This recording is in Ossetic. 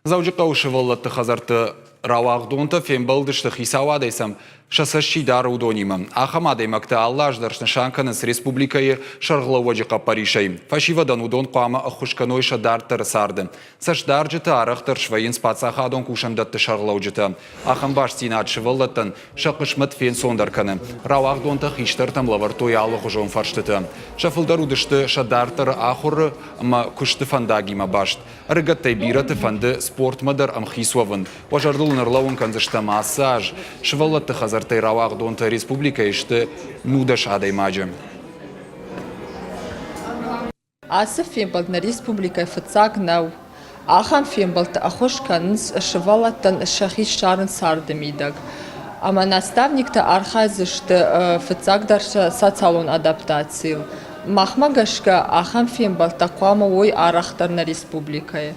Дзӕуджыхъӕуы сывӕллӕтты хӕдзӕртты рауагъдонтӕ фембӕлдысты хицауадӕй сӕм сӕ цӕст чи дары, уыдонимӕ. Ахӕм адӕймӕгтӕ алы аз дӕр снысан кӕнынц республикӕйы сӕргълӕууӕджы хъӕппӕрисӕй. Фӕсивӕдӕн уыдон хъуамӕ ӕххуыс кӕной сӕ дарддӕры царды. Цӕстдарджытӕ арӕхдӕр свӕййынц паддзахадон кусӕндӕтты сӕргълӕуджытӕ. Ахӕм бастдзинад сывӕллӕттӕн сӕ хъысмӕт фенцондӕр кӕны. Рауагъдонтӕ хистӕртӕм лӕвӕрдтой алыхуызон фӕрстытӕ. Сӕ фылдӕр уыдысты сӕ дарддӕры ахуыры ӕмӕ куысты фӕндагимӕ баст. Ӕрыгӕттӕй бирӕты фӕнды спортмӕ дӕр ӕмхиц уӕвын. Уӕ зӕрдыл ын ӕрлӕууын кӕндзыстӕм, ацы аз сывӕллӕтты хӕдзӕрттӕй рауагъдонтӕ республикӕйы сты 19 адӕймаджы. Ацы фембӕлд нӕ республикӕйы фыццаг нӕу. Ахӕм фембӕлдты ӕххуыс кӕнынц сывӕллӕттӕн сӕхи ссарын царды мидӕг. Ӕмӕ наставниктӕ архайдзысты фыццагдӕр сӕ социалон адаптацийыл. Махмӕ гӕсгӕ, ахӕм фембӕлдтӕ хъуамӕ уой арӕхдӕр нӕ республикӕйы.